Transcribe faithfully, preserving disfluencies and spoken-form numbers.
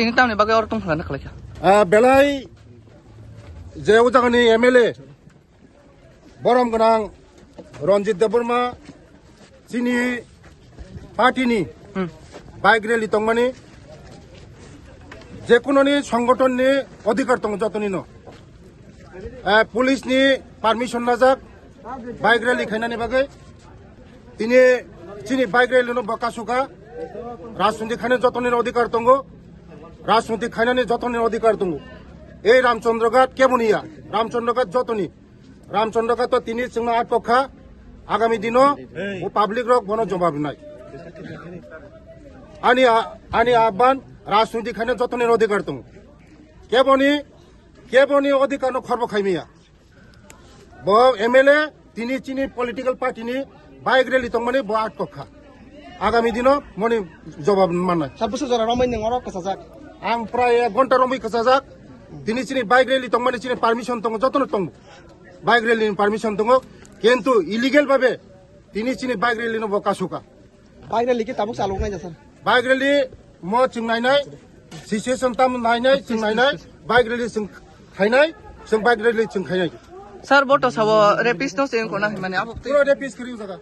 Ini tamni bagwi oro tongthokna khlaikha. Ah, belai je o jagani M L A borom gwnang Ranjit Debbarma chini party ni Hmm. bike rally tongmani jekunoni songgothon ni odhikar tongo jotonino. Eh, police ni permission najak bike rally khainani bagwi. Tini chini bike rally no bo kasuka. Rajniti khaina jotoni odhikar tongo. Rajniti khainani jotoni odhikar tongo. Ei Ramchandra Ghat keboni ya? Ramchandra Ghat jotoni. Ramchandra Ghat to tini chwngno atkokha. Agami dino o public rok bono jobab nai. Ani a-, ani aban rajniti khaina jotoni odhikar tongo. Keboni, keboni odhikar no khorbo khaimiya. Bo M L A tini chini political party ni bike rally tongmani bo atkokha. Agami dino moni jobab mannai. Sir, bwswk jora romwi nwng oro kwchajak? Ang prai ek ghonta romwi kwchajak. Tini chini bike rally tongmani chini permission tongo, jotono tongo. Bike rally ni permission tongo. Kintu illegal babe tini chini bike rally no bo kasuka. Bike rally ki tabuk chalok nai jasa. Bike rally mo chwng nainai, situation tam nainai, chwng nainai, bike rally chwng khainai, chwng bike rally chwng khainai. Sir, boto sabo rapist no chwng kona himani abo twi. Pura rapist kiri jaga.